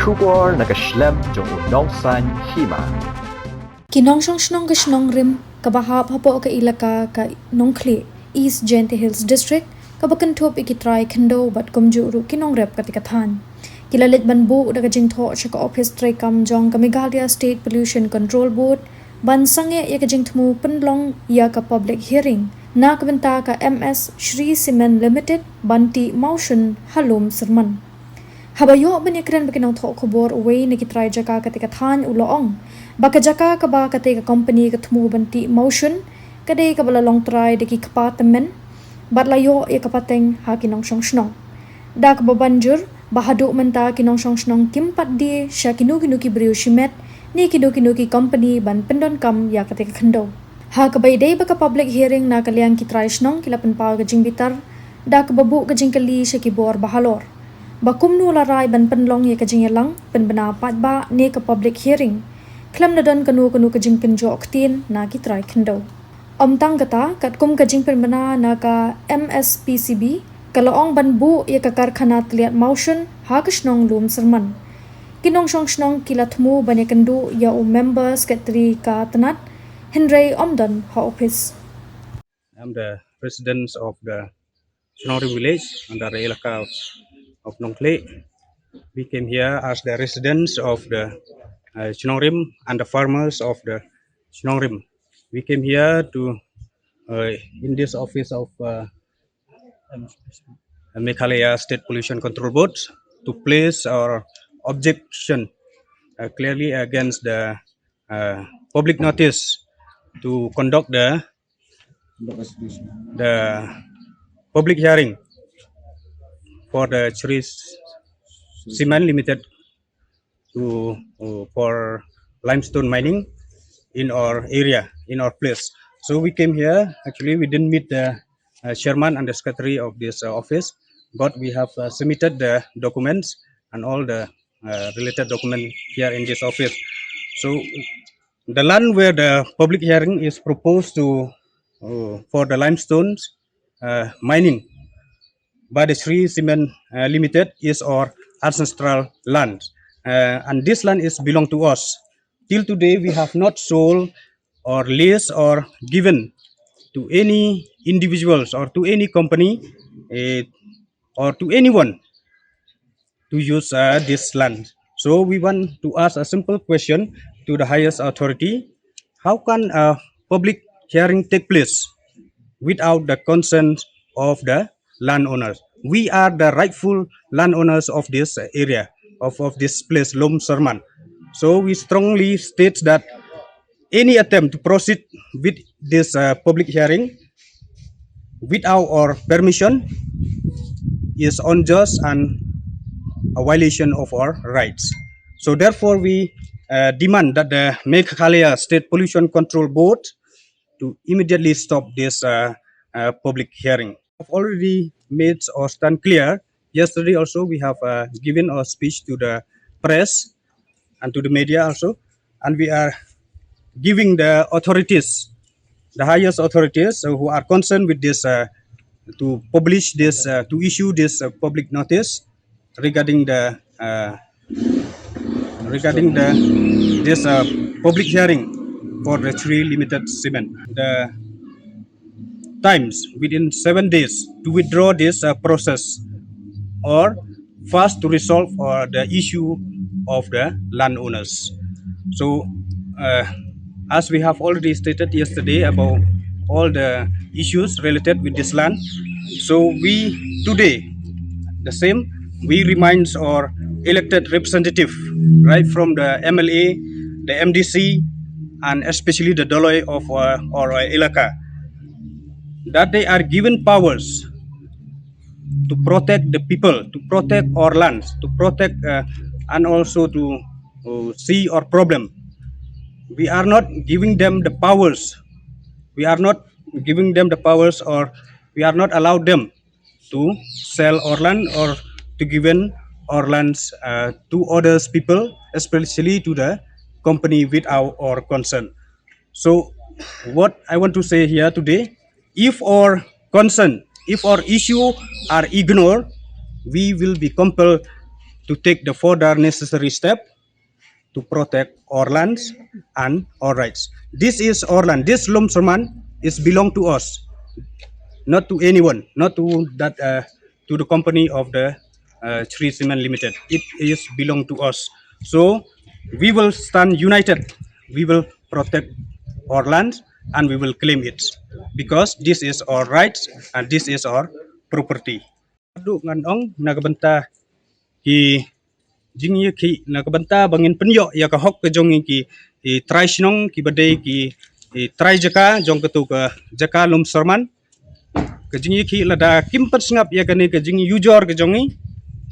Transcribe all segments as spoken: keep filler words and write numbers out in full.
Khubor na ka shlem jong u Nongsaiñ Hima. Ki nongshong shnong ka Shnong Rim, kaba hap hapoh ka ilaka ka Nongkhlieh, East Jaintia Hills District, kaba kynthup ïa ki trai khyndew bad kumjuh ruh ki nongrep katei ka thaiñ, ki la leit ban buh da ka jingthoh sha ka ophis treikam jong ka Meghalaya State Pollution Control Board ban sangeh ïa ka jingthmu pynlong ïa ka public hearing na ka bynta ka M S Shree Cement Limited ban tih mawshun ha Lum Syrman. Haba ïoh ban ïakren bad ki nongthoh khubor, uwei na ki trai jaka katei ka thaiñ u la ong ba ka jaka kaba katei ka company ka thmu ban tih mawshun ka dei kaba la long trai da ki kpa tymmen bad la ïoh ïa ka pateng ha ki nongshong shnong. Da kaba ban jur ba haduh mynta ki nongshong shnong kim pat die sha kino kino ki briew shimet ne kino kino ki company ban pyndonkam ïa katei ka khyndew. Ha kaba ïadei bad ka public hearing, na ka liang ki trai shnong ki la pynpaw ka jingbitar da kaba buh ka jingkylli sha ki bor ba halor ba kumno la rai ban pynlong ïa ka jingïalang pynbna paidbah ne ka public hearing, khlem da don kano kano ka jingpynjot ktien na ki trai khyndew. Ym tang kata, katkum ka jingpynbna na ka M S P C B, ka la ong ban buh ïa ka karkhana tylliat mawshun ha ka shnong Lum Syrman. Ki nongshong shnong ki la thmu ban ïakynduh ïa u member secretary ka tnat, hynrei ym don ha ophis. I'm the residents of the Shnongrim village under the elaka of, of Nongkhlieh. We came here as the residents of the uh, Shnongrim and the farmers of the Shnongrim. We came here to uh, in this office of uh, Meghalaya State Pollution Control Board to place our objection uh, clearly against the uh, public notice to conduct the the public hearing for the Shree Cement Limited to uh, for limestone mining in our area, in our place. So we came here. Actually, we didn't meet the uh, chairman and the secretary of this uh, office, but we have uh, submitted the documents and all the uh, related document here in this office. So the land where the public hearing is proposed to uh, for the limestones uh, mining by the Shree Cement uh, Limited is our ancestral land, uh, and this land is belong to us. Till today, we have not sold or lease or given to any individuals or to any company uh, or to anyone to use uh, this land. So we want to ask a simple question to the highest authority. How can a public hearing take place without the consent of the landowners? We are the rightful landowners of this area, of, of this place, Lom Serman. So we strongly state that any attempt to proceed with this uh, public hearing without our permission is unjust and a violation of our rights. So therefore, we uh, demand that the Meghalaya State Pollution Control Board to immediately stop this uh, uh, public hearing. I've already made or stand clear. Yesterday also, we have uh, given a speech to the press and to the media also, and we are giving the authorities, the highest authorities uh, who are concerned with this, uh, to publish this, uh, to issue this uh, public notice regarding the uh, regarding the this uh, public hearing for the Shree Limited Cement. The times within seven days to withdraw this uh, process or fast to resolve uh, the issue of the landowners. So, uh, as we have already stated yesterday about all the issues related with this land, so we today the same we reminds our elected representative, right from the M L A, the M D C, and especially the Doloi of uh, our uh, Elaka, that they are given powers to protect the people, to protect our lands, to protect uh, and also to uh, see our problem. We are not giving them the powers. We are not giving them the powers, or we are not allowed them to sell our land or to given our lands uh, to others people, especially to the company without our consent. So what I want to say here today, if our concern, if our issue are ignored, we will be compelled to take the further necessary step to protect our lands and our rights. This is our land. This Lumserman is belong to us, not to anyone, not to that uh, to the company of the uh, Shree Cement Limited. It is belong to us. So we will stand united. We will protect our land and we will claim it because this is our rights and this is our property. Haduh ngan ong na ka bynta ki jingïakhih na ka bynta ba ngin pynïoh ïa ka hok ka jong ngi ki, ki trai shnong ki ba dei ki, ki trai jaka jong katu ka jaka Lumserman. Ka jingïakhih lada kim pynsngap ïa kane ka jingïujor ka jong ngi,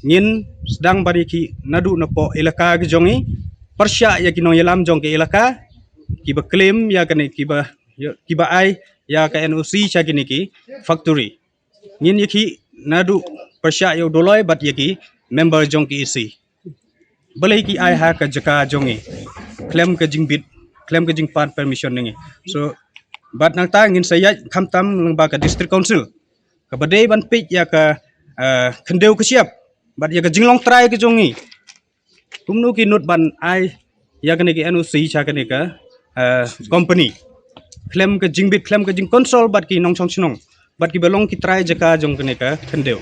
ngin sdang ban ïakhih naduh napoh elaka ka jong ngi, pyrshah ïa ki nongïalam jong ka elaka ki ba claim ïa kane ki ba, ki ba ai ïa ka N O C sha kine ki factory. Ngin ïakhih naduh pyrshah ïa u Doloi bad ïa ki member jong ka E C. Balei ki ai ha ka jaka jong ngi khlem ka jingbit, khlem ka jingpan permission na ngi. So bad nangta ngin sa ïaid khamtam lyngba ka District Council kaba dei ban peit ïa ka uh, khyndew ka shyiap bad ïa ka jinglong trai ka jong ngi. Kumno ki nud ban ai ïa kane ka N O C sha kane ka uh, company khlem ka jingbit, khlem ka jingkonsol bad ki nongshong shnong bad ki ba long ki trai jaka jong kane ka khyndew.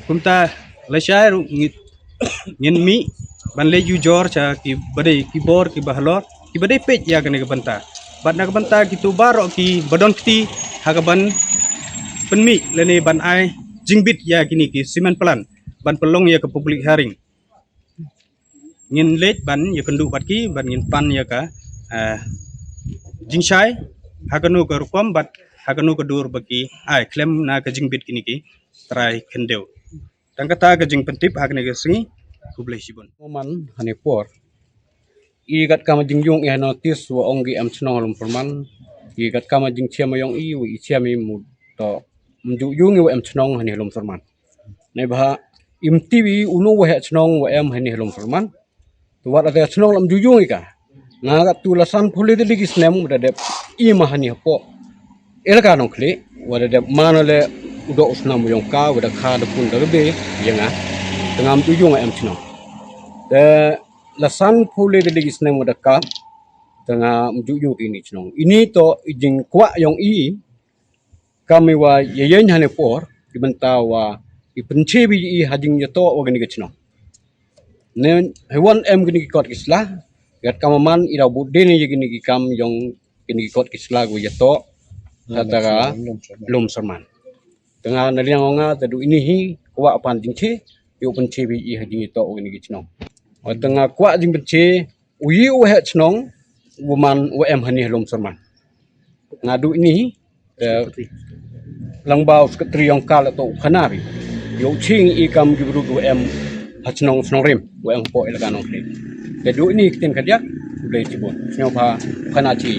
Kumta lashai ruh ngi, ngin mih ban leit ïujor sha ki ba dei ki bor ki ba halor ki ba dei peit ïa kane ka bynta. Bad na ka bynta kitu baroh ki ba don kti ha ka ban pynmih lane ban ai jingbit ïa kine ki cement plant ban pynlong ïa ka public hearing. Ngin leit ban ïakynduh bad ki bad ngin pan ïa ka uh, jingshai ha kano ka rukom bad ha kano ka dur ba ki ai khlem na ka jingbit kine ki trai khyndew. Tang kata ka jingpyntip ha kane ka sngi. Khublei shibun. Mo man hane por i kat kama jingjung i ha notice wa ong ki em chnong Lumserman. I kat kama jingchiam yong i wa i chiam i mu to mju jung i wa em chnong hane Lumserman. Ne ba im tiwi unu wa he chnong wa em hane Lumserman. Tu wat ada chnong lam ju jung i ka. Nga kat tu la san pule de ligi snem wa da dep i ma hane hapo. Elaka Nongkhlieh wa da dep mana le u do u snam yong ka wa da kha da pun da be ya nga. Tengam tu jung em chnong. Te la san pule de ligi snem wa da ka tengam ju jung ini chnong. Ini to i jingkwah yong i kam i wa ïaïain hane por ki bynta wa i pynche bi i ha jingïatoh wa kine ki chnong. Ne haiwan em kine ki kot ki sla gat kam man i da bud dene ïa kine ki kam yong kine ki kot ki sla gu ïatoh ha tara Lumserman. Tanga na liang nga ta du ini hi kwah pan jingche ïoh pynche bi i ha jingïatoh wa kine ki chnong. Wa tanga kwah jingpynche u yi u heh chnong u man u em hani Lumserman. Nga du ini eh, lang ba u sekretari yong ka la to u khana bi. Yo ching i kam ki bru u em ha chnong Snongrim u em po elaka Nongkhlieh. Te du ini ktin ka dia u dei chibun. Chnong pha u khana chi.